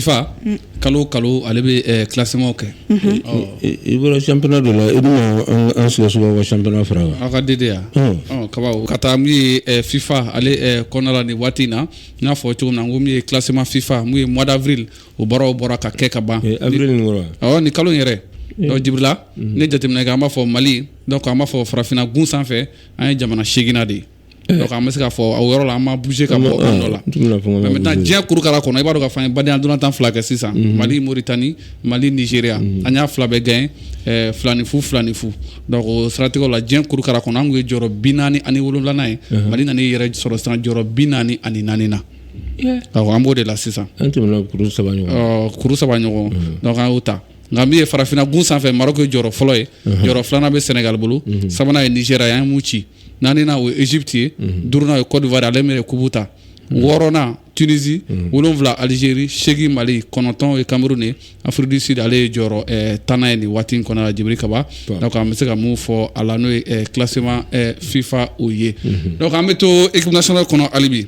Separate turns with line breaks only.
FIFA kalo o kalo, ale bɛ classement kɛ.
I bɔra championnat dɔ la, i bɛna an Sikasokaw ka championnat fara kan.
Aw ka DD yan kaba ka taa min ye FIFA ale kɔnɔna la nin waati in na, n y'a fɔ cogo min na, n ko min ye classement FIFA, mun ye mois d'avril, o baaraw bɔra ka kɛ ka ban.
Avril nin kɔrɔ.
Awɔ, nin kalo in yɛrɛ. Donc Jibirila, ne jateminɛ kɛ, an b'a fɔ Mali, donc an b'a fɔ farafinna gun sanfɛ, an ye jamana seeginna de ye. Donc an bɛ se k'a fɔ o yɔrɔ la, an ma bouger ka bɔ an dɔ la. Mais maintenant, diɲɛ kurukara kɔnɔ, i b'a dɔn k'a fɔ an ye badenya dolantan fila kɛ sisan, Mali Mauritanie, Mali Nigéria, an y'a fila bɛɛ gagné 2-0, 2-0. Donc o siratigɛw la, diɲɛ kurukara kɔnɔ, an kun ye jɔyɔrɔ 47nan ye, Mali nana i yɛrɛ sɔrɔ sisan jɔyɔrɔ 44 na. Awɔ, an b'o de la sisan.
An tɛmɛna kuru saba ɲɔgɔn.
Kuru saba ɲɔgɔn, donc an y'o ta. Nka min ye farafinna gun sanfɛ, Maroc ye jɔyɔrɔ fɔlɔ ye, jɔyɔrɔ filanan bɛ Sénégal bolo, sabanan ye Nigéria ye, an ye mun ci, naaninan o ye Égypte ye, duurunan ye Côte d'Ivoire, ale min ye coupe ta, wɔɔrɔnan Tunisie, wolonwula Algérie, seegin Mali, kɔnɔntɔn ye Cameroun ye. Afrique du Sud, ale ye jɔyɔrɔ 10nan ye nin waati in kɔnɔna la, Jibiri Kaba. Donc an bɛ se ka mun fɔ a la, n'o ye classement FIFA o ye. Donc an bɛ to équipe nationale kɔnɔ hali bi.